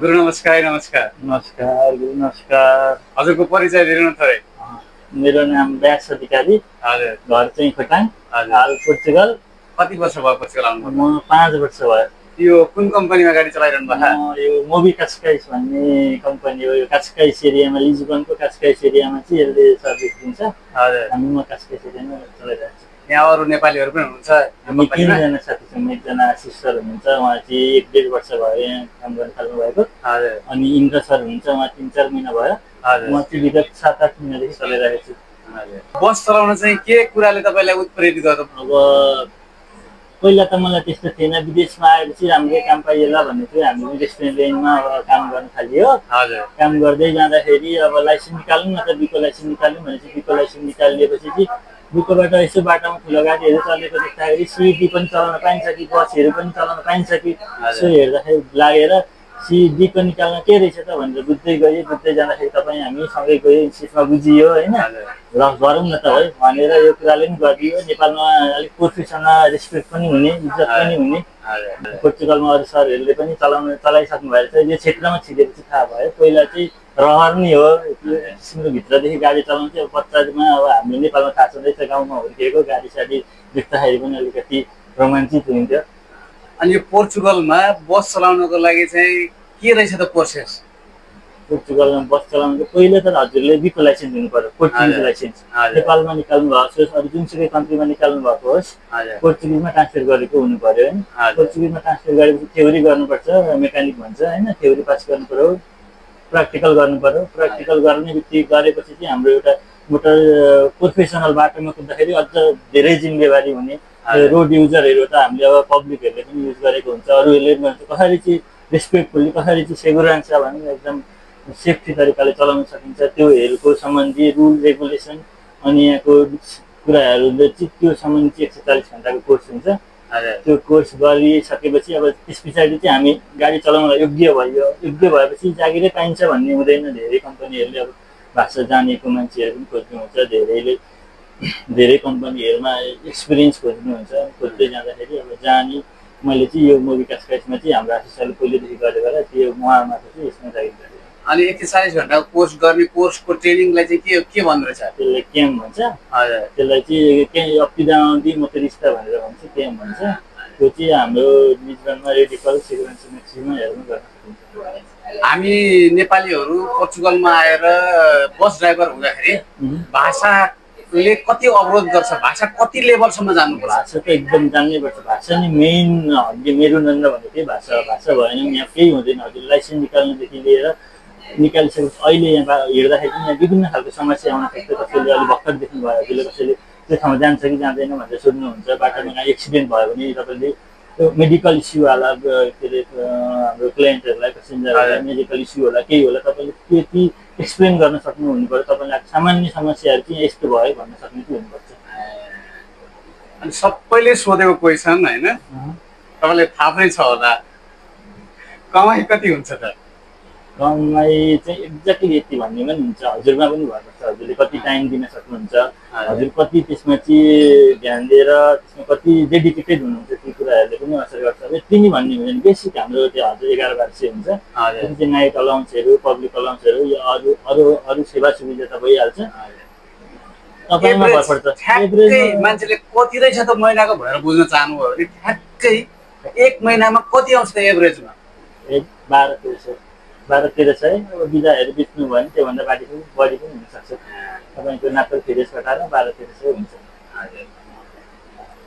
गुरु नमस्कार नमस्कार। नमस्कार गुरु नमस्कार। हजुरको परिचय दिनु थोरै। मेरो नाम व्यास अधिकारी। हजुर। घर चाहिँ खोटाङ। हजुर। हाल पोर्चुगल। कति वर्ष भयो पोर्चुगल आउनुभएको? म 5 वर्ष भयो। यो कुन कम्पनीमा गाडी चलाइरहनु भएको? यो मोबी कास्काइस भन्ने कम्पनी हो। यो कास्काइस एरियामा लिजबनको कास्काइस एरियामा चाहिँ यसले सर्भिस दिन्छ। हजुर। हामी म कास्काइस एरियामा चलाइरहेको छु। यहाँ अरू नेपालीहरू पनि हुनुहुन्छ? हामी 3 जना साथी छौँ। एकजना आशिष सर हुनुहुन्छ, उहाँ चाहिँ 1-1.5 वर्ष भयो यहाँ काम गर्न थाल्नु भएको। हजुर। अनि इन्द्र सर हुनुहुन्छ, उहाँ 3-4 महिना भयो। हजुर। म चाहिँ विगत 7-8 महिनादेखि चलाइरहेको छु। बस चलाउन चाहिँ के कुराले तपाईँलाई उत्प्रेरित गर्यो? अब पहिला त मलाई त्यस्तो थिएन। विदेशमा आएपछि राम्रै काम पाइएला भन्ने थियो। हामी रेस्टुरेन्ट लाइनमा अब काम गर्न थालियो। हजुर। काम गर्दै जाँदाखेरि अब लाइसेन्स निकाल्नु न त बिको लाइसेन्स निकाल्नु भनेपछि बिको लाइसेन्स निकालिएपछि चाहिँ बिकोबाट यसो बाटोमा ठुलो गाडीहरू चलेको देख्दाखेरि सिडी पनि चलाउन पाइन्छ कि बसहरू पनि चलाउन पाइन्छ कि यसो हेर्दाखेरि लागेर सिडीको निकाल्न के रहेछ त भनेर बुझ्दै गएँ। बुझ्दै जाँदाखेरि तपाईँ हामी सँगै गयो, इन्स्टिट्युटमा बुझियो होइन। र गरौँ न त है भनेर यो कुराले पनि गरिदियो। नेपालमा अलिक पोर्टुसँग रेस्पेक्ट पनि हुने, इज्जत पनि हुने। पोर्चुगलमा अरू सरहरूले पनि चलाइसक्नु भएको छ। यो क्षेत्रमा छिरेपछि थाहा भयो। पहिला चाहिँ रहर नै हो किसिमको भित्रदेखि गाडी चलाउनु चाहिँ। अब पच्चामा अब हाम्रो नेपालमा थाहा छँदैछ, गाउँमा हुर्किएको गाडी साडी देख्दाखेरि पनि अलिकति रोमाञ्चित हुन्थ्यो। अनि यो पोर्चुगलमा बस चलाउनको लागि चाहिँ के रहेछ त प्रोसेस? पोर्चुगलमा बस चलाउनुको पहिला त हजुरले बिको लाइसेन्स दिनु पर्यो, पोर्चुगिज लाइसेन्स। नेपालमा निकाल्नु भएको होस्, अरू जुनसुकै कन्ट्रीमा निकाल्नु भएको होस्, पोर्चुगिजमा ट्रान्सफर गरेको हुनु पर्यो होइन। पोर्चुगिजमा ट्रान्सफर गरेपछि थ्योरी गर्नुपर्छ, मेकानिक भन्छ होइन। थ्योरी पास गर्नु पर्यो, प्र्याक्टिकल गर्नु पर्यो। प्र्याक्टिकल गर्ने बित्तिकै गरेपछि चाहिँ हाम्रो एउटा मोटर प्रोफेसनल बाटोमा कुद्दाखेरि अझ धेरै जिम्मेवारी हुने। रोड युजरहरू त हामीले अब पब्लिकहरूले पनि युज गरेको हुन्छ, अरूहरूले पनि भन्छ कसरी चाहिँ रेस्पेक्टफुल्ली, कसरी चाहिँ सेगुरेन्स छ भने एकदम सेफ्टी तरिकाले चलाउन सकिन्छ त्योहरूको सम्बन्धी रुल रेगुलेसन अनि यहाँको कुराहरूले चाहिँ त्यो सम्बन्धी चाहिँ 140 घन्टाको कोर्स हुन्छ। त्यो कोर्स गरिसकेपछि अब त्यस पछाडि चाहिँ हामी गाडी चलाउन योग्य भयो। योग्य भएपछि जागिरै पाइन्छ भन्ने हुँदैन। धेरै कम्पनीहरूले अब भाषा जानेको मान्छेहरू पनि खोज्नुहुन्छ। धेरै कम्पनीहरूमा एक्सपिरियन्स खोज्नुहुन्छ। खोज्दै जाँदाखेरि अब जाने मैले चाहिँ यो मोबी कास्काइसमा चाहिँ हाम्रो आशिषले पहिलेदेखि गरेर त्यो उहाँमा चाहिँ यसमा जागिर गरेँ। अनि 140 घन्टाको कोर्स गर्ने कोर्सको ट्रेनिङलाई चाहिँ के भन्दो रहेछ? त्यसलाई क्याम्प भन्छ। त्यसलाई चाहिँ के अप्टिदाउँदी मोटरिस्टा भनेर भन्छ, क्याम्प भन्छ। त्यो चाहिँ हाम्रो लिजबनमा रेडिकल सिक्वेन्स म्याक्सिमम हेर्नु गर्न सकिन्छ। हामी नेपालीहरू पोर्चुगलमा आएर बस ड्राइभर हुँदाखेरि भाषाले कति अवरोध गर्छ? भाषा कति लेभलसम्म जानुपर्छ? भाषा त एकदम जान्नै पर्छ। भाषा नै मेन मेरुदण्ड भनेकै भाषा। भाषा भएन यहाँ केही हुँदैन। हजुर लाइसेन्स निकाल्नुदेखि लिएर निकालिसकेपछि अहिले यहाँ हिँड्दाखेरि पनि यहाँ विभिन्न खालको समस्या आउन सक्छ। कसैले अलिक भर्खर देख्नुभयो, हजुरले कसैले त्यो ठाउँमा जान्छ कि जाँदैन भनेर सोध्नुहुन्छ। बाटोमा एक्सिडेन्ट भयो भने तपाईँले त्यो मेडिकल इस्युवाला के अरे हाम्रो क्लाइन्टहरूलाई, पेसेन्जरहरूलाई मेडिकल इस्यु होला केही होला, तपाईँले त्यति एक्सप्लेन गर्न सक्नु हुनुपर्छ। तपाईँलाई सामान्य समस्याहरू चाहिँ यस्तो भयो भन्न सक्नु चाहिँ हुनुपर्छ। अनि सबैले सोधेको क्वेसन होइन, तपाईँलाई थाहा पनि छ होला, कमाइ कति हुन्छ त? कमाइ चाहिँ एक्ज्याक्टली यति भन्ने पनि हुन्छ। हजुरमा पनि भर पर्छ। हजुरले कति टाइम दिन सक्नुहुन्छ, हजुर कति त्यसमा चाहिँ ध्यान दिएर त्यसमा कति डेडिकेटेड हुनुहुन्छ, त्यो कुराहरूले पनि असर गर्छ। यति नै भन्ने हुँदैन। बेसिक हाम्रो त्यो हजुर 11-1200 हुन्छ। त्यो चाहिँ नाइट अलाउन्सहरू, पब्लिक अलाउन्सहरू, यो अरू सेवा सुविधा त भइहाल्छ। तपाईँमा भर पर्छ। मान्छेले कति रहेछ त महिनाको भनेर बुझ्न चाहनुभयो भने ठ्याक्कै 1 महिनामा कति आउँछ त एभरेजमा? 12-1300। अब बिदाहरू बित्नु भयो भने त्योभन्दा बढी पनि हुनसक्छ। तपाईँको नाप्पल फिरेस घटाएर 12-1300 हुन्छ।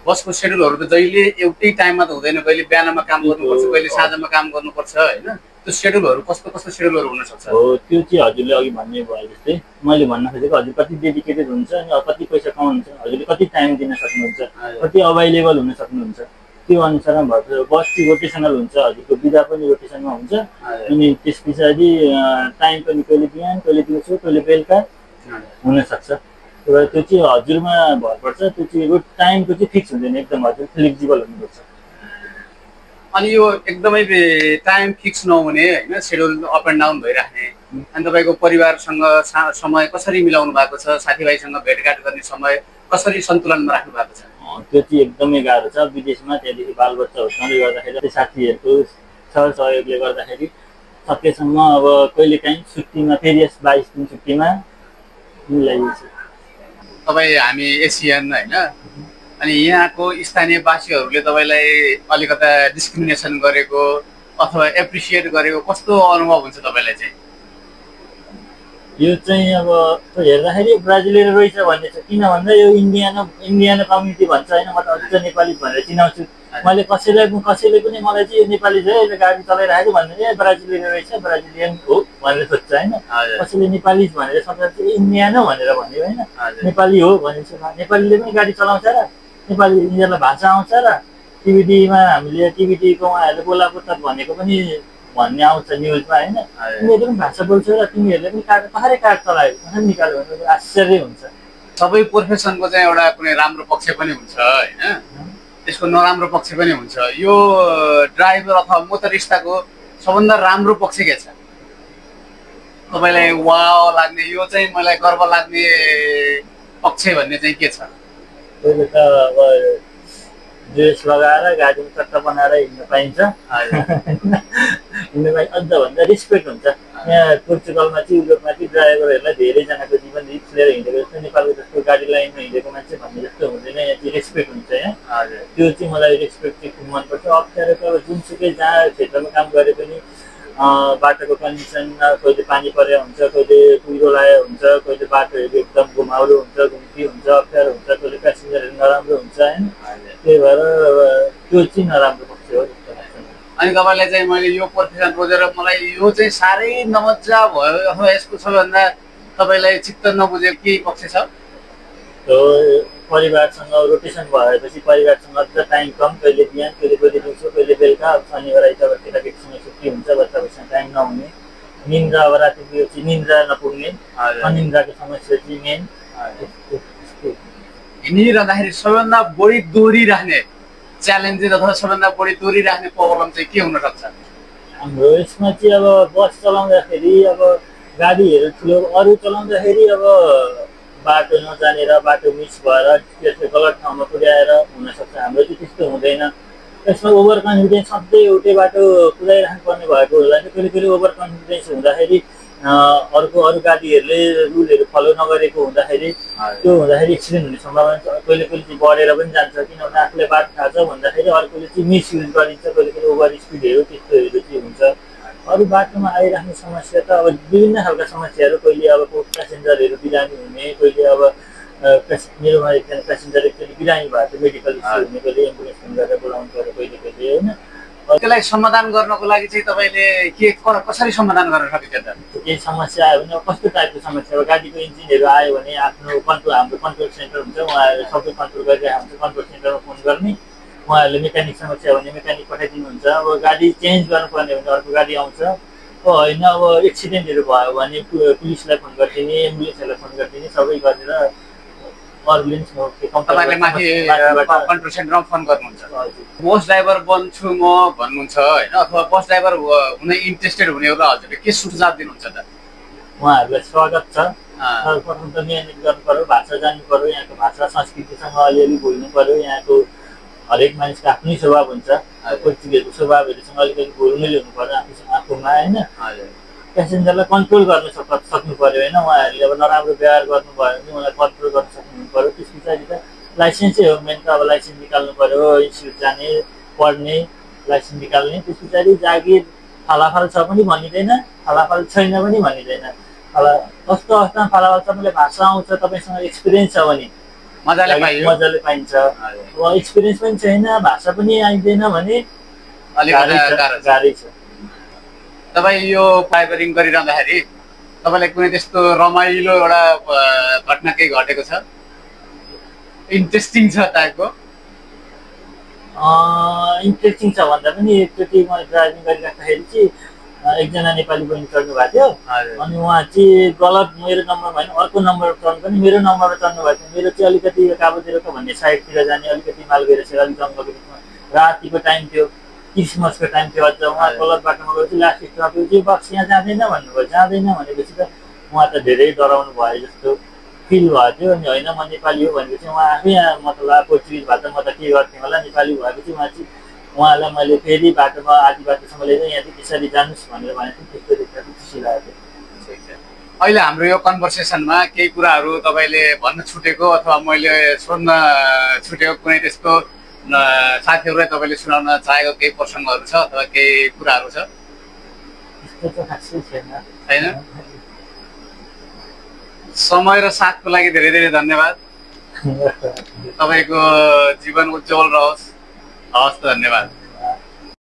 बसको सेड्युलहरू त जहिले एउटै टाइममा त हुँदैन। कहिले बिहानमा काम गर्नुपर्छ, कहिले साँझमा काम गर्नुपर्छ होइन। त्यो सेड्युलहरू कस्तो सेड्युलहरू हुन सक्छ? हो, त्यो चाहिँ हजुरले अघि भन्ने भयो जस्तै मैले भन्न खोजेको हजुर कति डेडिकेटेड हुन्छ अनि कति पैसा कमाउनुहुन्छ, हजुरले कति टाइम दिन सक्नुहुन्छ, कति अभाइलेबल हुन सक्नुहुन्छ, त्यो अनुसारमा भन्छ। बस चाहिँ रोटेसनल हुन्छ। हजुरको बिदा पनि रोटेसनमा हुन्छ। अनि त्यस पछाडि टाइम पनि कहिले बिहान, कहिले दिउँसो, कहिले बेलुका हुनसक्छ। त्यो चाहिँ हजुरमा भर पर्छ। त्यो चाहिँ रुट टाइमको चाहिँ फिक्स हुँदैन। एकदम हजुर फ्लेक्सिबल हुनुपर्छ। अनि यो एकदमै टाइम फिक्स नहुने होइन, सेड्युल अप एन्ड डाउन भइराख्ने। अनि तपाईँको परिवारसँग समय कसरी मिलाउनु भएको छ? साथीभाइसँग भेटघाट गर्ने समय कसरी सन्तुलनमा राख्नु भएको छ? त्यो चाहिँ एकदमै गाह्रो छ। विदेशमा त्यहाँदेखि बालबच्चा हुर्काउँदै गर्दाखेरि साथीहरूको सहयोगले गर्दाखेरि सकेसम्म अब कहिलेकाहीँ छुट्टीमा फेरि 22 दिन छुट्टीमा मिलाइदिन्छु। तपाईँ हामी एसियन होइन, अनि यहाँको स्थानीयवासीहरूले तपाईँलाई अलिकता डिस्क्रिमिनेसन गरेको अथवा एप्रिसिएट गरेको कस्तो अनुभव हुन्छ तपाईँलाई चाहिँ? यो चाहिँ अब हेर्दाखेरि ब्राजिलियन रहेछ भन्ने छ, किन भन्दा यो इन्डियानो कम्युनिटी भन्छ होइन, म त अझ नेपाली भनेर चिनाउँछु। मैले कसैले पनि मलाई चाहिँ यो नेपाली छ यसले गाडी चलाइरहेको भन्दा ए ब्राजिलियन रहेछ, ब्राजिलियन हो भनेर सोध्छ होइन। कसैले नेपाली भनेर सोच्दा चाहिँ इन्डियानो भनेर भन्यो होइन, नेपाली हो भनेपछि नेपालीले पनि गाडी चलाउँछ र नेपाली यिनीहरूलाई भाषा आउँछ र टिभिटीमा हामीले टिभिटीको उहाँहरूले बोलाको त भनेको पनि भन्ने आउँछ न्युजमा होइन। तिमीहरूले पनि भाषा बोल्छ र तिमीहरूले पनि कसरी कार चलायो कसरी निकाल्यो भने आश्चर्य हुन्छ। सबै प्रोफेसनको चाहिँ एउटा कुनै राम्रो पक्ष पनि हुन्छ होइन, त्यसको नराम्रो पक्ष पनि हुन्छ। यो ड्राइभर अथवा मोटरिस्टाको सबभन्दा राम्रो पक्ष के छ तपाईँलाई वाव लाग्ने, यो चाहिँ मलाई गर्व लाग्ने पक्ष भन्ने चाहिँ के छ? पहिले त अब ड्रेस लगाएर गाडीमा चट्टा बनाएर हिँड्न पाइन्छ, हिँड्न पाइन्छ। अन्त भन्दा रेस्पेक्ट हुन्छ। यहाँ पोर्चुगलमा चाहिँ युरोपमा चाहिँ ड्राइभरहरूलाई धेरैजनाको जीवन रिस्क लिएर हिँडेको जस्तो नेपालको जस्तो गाडी लाइनमा हिँडेको मान्छे भन्ने जस्तो हुँदैन, यहाँ चाहिँ रेस्पेक्ट हुन्छ। यहाँ त्यो चाहिँ मलाई रेस्पेक्ट चाहिँ खुब मनपर्छ। अप्ठ्यारो त अब जुनसुकै जहाँ क्षेत्रमा काम गरे पनि बाटोको कन्डिसन, कहिले पानी परेको हुन्छ, कहिले कुहिरो लागेको हुन्छ, कहिले बाटोहरू एकदम घुमाउरो हुन्छ, घुम्ती हुन्छ, अप्ठ्यारो हुन्छ, कहिले प्यासेन्जरहरू नराम्रो हुन्छ होइन। त्यही भएर त्यो चाहिँ नराम्रो पक्ष हो जस्तो लाग्छ। अनि तपाईँलाई चाहिँ मैले यो प्रोफेसन रोजेर मलाई यो चाहिँ साह्रै नमजा भयो अथवा यसको सबैभन्दा तपाईँलाई चित्त नबुझेको केही पक्ष छ? परिवारसँग रोटेसन भएपछि परिवारसँग अझ टाइम कम, कहिले बिहान कहिले दिउँसो कहिले बेलुका, शनिबार आइतबार केटाकेटीसँग छुट्टी हुन्छ, बच्चाहरूसँग टाइम नहुने, निन्द्रा अब राति चाहिँ निन्द्रा नपुग्ने, अनिन्द्राको समस्या चाहिँ मेन। हिँडिरहँदाखेरि सबैभन्दा बढी दोहोरिराख्ने च्यालेन्जेस अथवा सबैभन्दा बढी दोहोरिराख्ने प्रब्लम चाहिँ के हुन सक्छ? हाम्रो यसमा चाहिँ अब बस चलाउँदाखेरि अब गाडीहरू ठुलो अरू चलाउँदाखेरि अब बाटो नजानेर बाटो मिस भएर त्यसले गलत ठाउँमा पुर्याएर हुनसक्छ। हाम्रो चाहिँ त्यस्तो हुँदैन। यसमा ओभर कन्फिडेन्स सधैँ एउटै बाटो कुदाइराख्नु पर्ने भएको हुँदैन। फेरि फेरि ओभर कन्फिडेन्स हुँदाखेरि अरू गाडीहरूले रुलहरू फलो नगरेको हुँदाखेरि त्यो हुँदाखेरि एक्सिडेन्ट हुने सम्भावना छ। कहिले कहिले चाहिँ बढेर पनि जान्छ, किनभने आफूले बाटो थाहा छ भन्दाखेरि अर्कोले चाहिँ मिसयुज गरिन्छ, कहिले कहिले ओभर स्पिडहरू त्यस्तोहरू चाहिँ हुन्छ। अरू बाटोमा आइराख्ने समस्या त अब विभिन्न खालका समस्याहरू, कहिले अब प्यासेन्जरहरू बिरामी हुने, कहिले अब मेरोमा एकजना प्यासेन्जर एकचोटि बिरामी भएको थियो, मेडिकल इस्यु हुने, कहिले एम्बुलेन्स फोन गरेर बोलाउनु पऱ्यो कहिले कहिले होइन। त्यसलाई समाधान गर्नको लागि चाहिँ तपाईँले के कसरी समाधान गर्न सकिन्छ त? केही समस्या आयो भने कस्तो टाइपको समस्या हो, गाडीको इन्जिनहरू आयो भने आफ्नो हाम्रो कन्ट्रोल सेन्टर हुन्छ, उहाँहरू सबै कन्ट्रोल गरिरहेको हुन्छ, कन्ट्रोल सेन्टरमा फोन गर्ने, उहाँहरूले मेकानिक समस्या भने मेकानिक पठाइदिनुहुन्छ। अब गाडी चेन्ज गर्नुपर्ने भने अर्को गाडी आउँछ, होइन अब एक्सिडेन्टहरू भयो भने पुलिसलाई फोन गरिदिने, एम्बुलेन्सहरूलाई फोन गरिदिने, सबै गरेर अरूले तपाईँले माथि कन्ट्रोल सेन्टरमा फोन गर्नुहुन्छ। बस ड्राइभर बन्छु म भन्नुहुन्छ होइन, अथवा बस ड्राइभर हुन इन्ट्रेस्टेड हुनेहरूलाई हजुरले के सुझाव दिनुहुन्छ त? उहाँहरूलाई स्वागत छ। प्रथम त मिहिनेत गर्नु पऱ्यो, भाषा जान्नु पऱ्यो, यहाँको भाषा संस्कृतिसँग अलिअलि बोल्नु पऱ्यो। यहाँको हरेक मानिसको आफ्नै स्वभाव हुन्छ, पोर्चुगीजको स्वभावहरूसँग अलिकति घुलमिल हुनु पऱ्यो आफूमा होइन। प्यासेन्जरलाई कन्ट्रोल गर्न सक्नु पऱ्यो होइन। उहाँहरूले अब नराम्रो व्यवहार गर्नुभयो भने उहाँलाई कन्ट्रोल गर्न सक्नु पऱ्यो। त्यस पछाडि त लाइसेन्सै हो मेन त। अब लाइसेन्स निकाल्नु पऱ्यो, इन्स्टिट्युट जाने, पढ्ने, लाइसेन्स निकाल्ने। त्यस पछाडि जागिर फालाफाल छ पनि भनिँदैन, फालाफाल छैन पनि भनिँदैन। कस्तो अवस्थामा फालाफाल छ, मलाई भाषा आउँछ, तपाईँसँग एक्सपिरियन्स छ भने मजाले पाइन्छ। एक्सपिरियन्स पनि छैन, भाषा पनि आइँदैन भने गाह्रै छ। तपाईँ यो ड्राइभरिङ गरिरहँदाखेरि तपाईँलाई कुनै त्यस्तो रमाइलो एउटा घटना केही घटेको छ, इन्ट्रेस्टिङ छ टाइपको? इन्ट्रेस्टिङ छ भन्दा पनि एकचोटि म ड्राइभिङ गरिराख्दाखेरि चाहिँ एकजना नेपाली बहिनी चढ्नु भएको थियो, अनि उहाँ चाहिँ गलत मेरो नम्बरमा होइन अर्को नम्बर चढ्नु पनि मेरो नम्बरमा चढ्नु भएको थियो। मेरो चाहिँ अलिकति काबोदेरोको भन्ने साइडतिर जाने, अलिकति मालगेरसेर अलिक जङ्गलको बिचमा रातिको टाइम थियो, क्रिसमसको टाइम थियो। अझ उहाँ गलत बाटोमा गएपछि लास्ट स्टपमा चाहिँ बक्स यहाँ जाँदैन भन्नुभयो। जाँदैन भनेपछि त उहाँ त धेरै डराउनु भयो जस्तो फिल भएको थियो। अनि होइन म नेपाली हो भनेपछि उहाँ आफै मतलब पोर्चुगिज भए त म त के गर्थेँ होला, नेपाली भएपछि उहाँ चाहिँ उहाँलाई मैले फेरि बाटोमा आधी बाटोसम्म लिएर यहाँदेखि यसरी जानुहोस् भनेर भनेको त्यस्तो देख्दा खुसी लाग्यो। अहिले हाम्रो यो कन्भर्सेसनमा केही कुराहरू तपाईँले भन्न छुटेको अथवा मैले सोध्न छुटेको कुनै त्यस्तो साथीहरूलाई तपाईँले सुनाउन चाहेको केही प्रसङ्गहरू छ अथवा केही कुराहरू छ? छैन? समय र साथको लागि धेरै धेरै धन्यवाद। तपाईँको जीवन उज्जवल रहोस्। हवस् त, धन्यवाद।